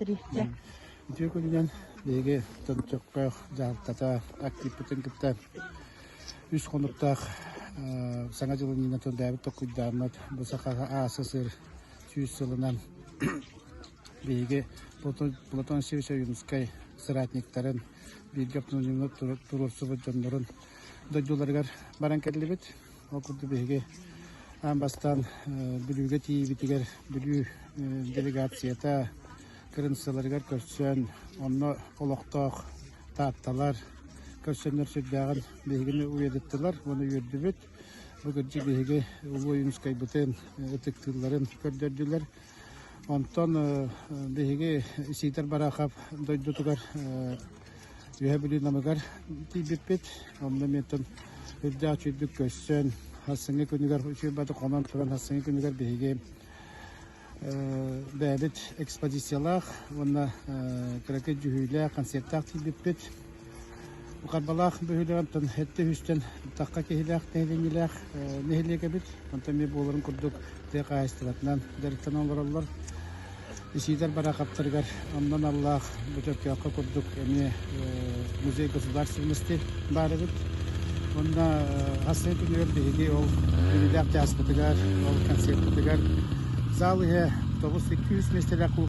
Андрей, дьэ. Үтүө күнүнэн биһиги Томтоккоох дьаһалтата активпытын кытта үс хонуктаах Саҥа дьыл иннинэ тыллаабыт токуйдааммыт бу сахаҕа АССР 100 сылынан биһиги Платон Сивич Ойуунускай соратниктарын бииргэ автономияны туруорсубут дьоннорун дойдуларыгар баран кэллибит. Ол курдук биһиги аан бастаан Бүлүүгэ тиийбитигэр Бүлүү делегацията кырынсаларыгар көрсөн, онно олохтоох таатталар көрсөннөр сүрдээҕин биһигини уйадыттылар уонна үөрдүбүт. Бу кырдьык биһиги Улуу Ойуунускайбытын ытыктыылларын көрдөрдүлэр. Онтон биһиги Сиидэр Барахов дойдутугар Үөһэ Бүлүү Намыгар тиийбиппит. Онно миэтэн үрдээх үчүгдүк көрсөн, хасыҥҥы күнүгэр үчүгэй хонон туран хасыҥҥы күнүгэр биһиги бэйэбит экспозициялаах уонна кыракый дьүһүүлээх концертаах тиийбиппит. Харбалаах бөһүөлэгин сэттэ үстэн тахха киһилээх нэһилиэнньэлээх нэһилиэк эбит. Онтон эмиэ буоларын курдук тыа хаһаайыстыбатынан дьарыктанан олороллор. Исиидэр Бараахаптарыгар оннун аллаах Бөтөркөөххө курдук эмиэ музей государственности баар эбит. Уонна хас күнүгэр биһиги ол үбүлээх чааспытыгар, ол концертпытыгар зал иһэ тобус 200 миэстэлээх.